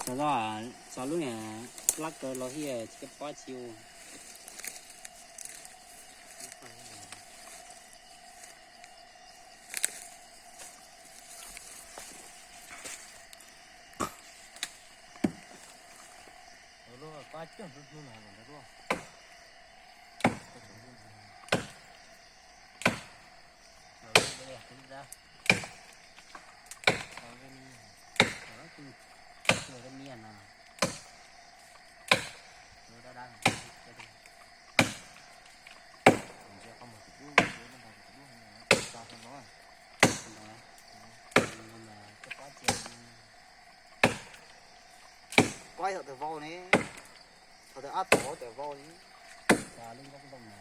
Txog, txog lub niag plab kaw los hiaj tsis pob tsis ua. Qaib thaum twg vau ne? Thaum twg ab tod tawm vau ne? Cov lub nkauj ntoo na,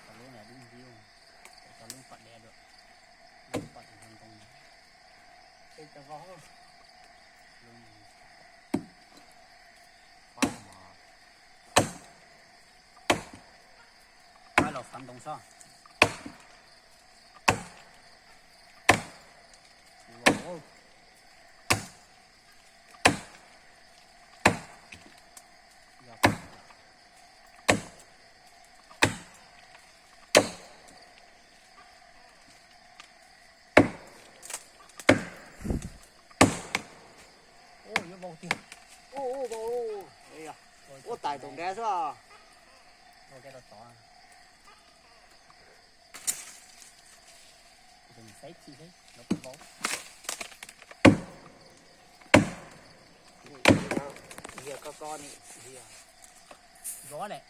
cov lub na dub ntiug, cov lub pom deb dua, lub pom tus ntoo. Qaib los fav ntoo sob. Ua, ua vau tiag. Ua, ua vau. Ua tais tus nrad xwb. Xaib txi xwb, los vau. Hias ko ko ni, hias. Zov lawm.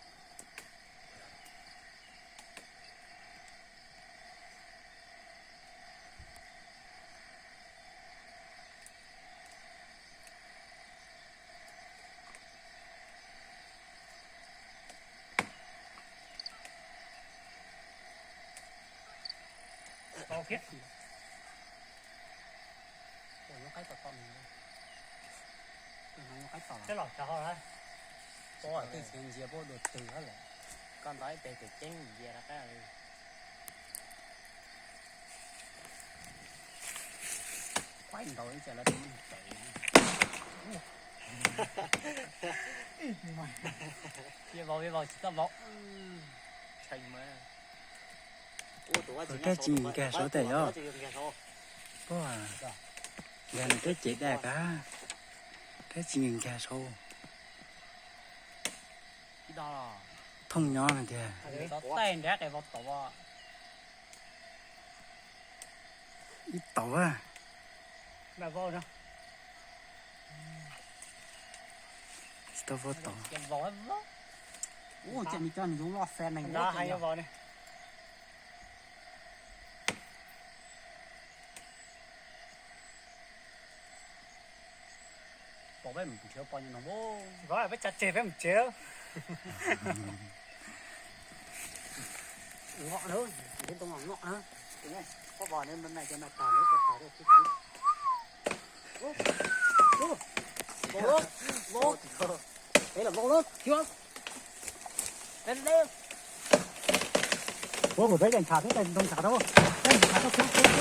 Ua, nyob qaib tom tom nws. Nyob qaib tom. Tej zaum tsis ntsia puab dua twg lawm. Koj ntaus ib teg ces ceeb ntsia rov qab li. Qaib ntaus ib teg lawv tus neeg tawm. Vau, vau tsis txawj vau. Kab tsis nkag saud teb yog. Nkag nws kab cev daj kab, kab tsis nkag saud. Thooj nyob no tiag. Ib tauv a. Tsis tau vau tauv. Pom peb mus tsev pom nyob no. Peb tsa tseg peb mus tsev. Ngom na, ntev tau ngom na. Pob vos na, mas cov mas tag na, tag tag. Vau, vau. Peb los vau lawm, thiab. Peb, peb. Ua, kuv peb cov ntshav, peb cov ntoo ntshav rau. Peb ntshav rau, thiab, thiab.